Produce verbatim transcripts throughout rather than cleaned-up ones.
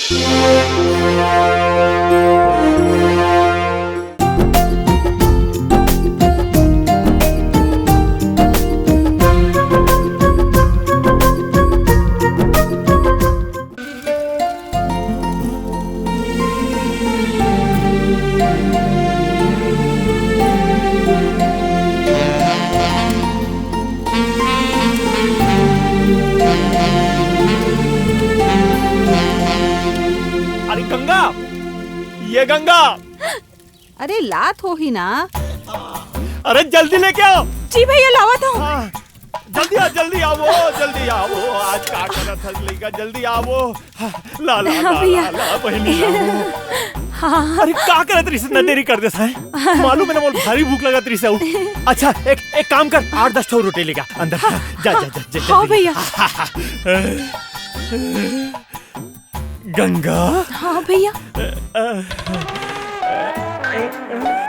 अरे गंगा, ये गंगा। अरे लात होही ना। अरे जल्दी लेके आओ। जी भैया, लावत हूँ। हाँ, जल्दी आ, जल्दी आओ, जल्दी आओ। आज का करत हस लइका, जल्दी आओ। ला, ला, हाँ ला, भैया। ला, ला, बहिनी, ला। हाँ। अरे का करत रहिस, इतना देरी कर देस है। मालूम है ना, मोला भारी भूख लगत रहिस है। अच्छा, एक, एक काम कर, आठ दस ठो रोटी लेगा अंदर। हाँ, जा, जा, हाँ, जा, जा, हाँ जल्दी। भैया। गंगा। हाँ भैया।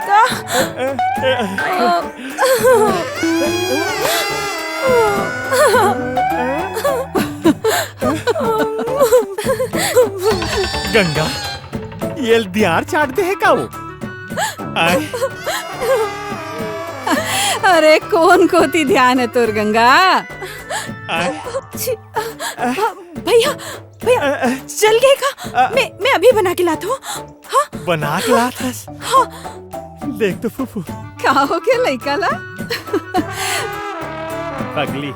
का? गंगा, ये धियान चाट दे हे का वो? आय। अरे, कोन कोती धियान हे तोर, गंगा? आय। छी, अ, अ, भैया, भैया, अ, अ, जल गे का? अ, मैं, मैं अभी बना के लात हूँ। हाँ? बना के लात हस? हाँ। देख तो फूफू। का हो गे लइका ला? पगली।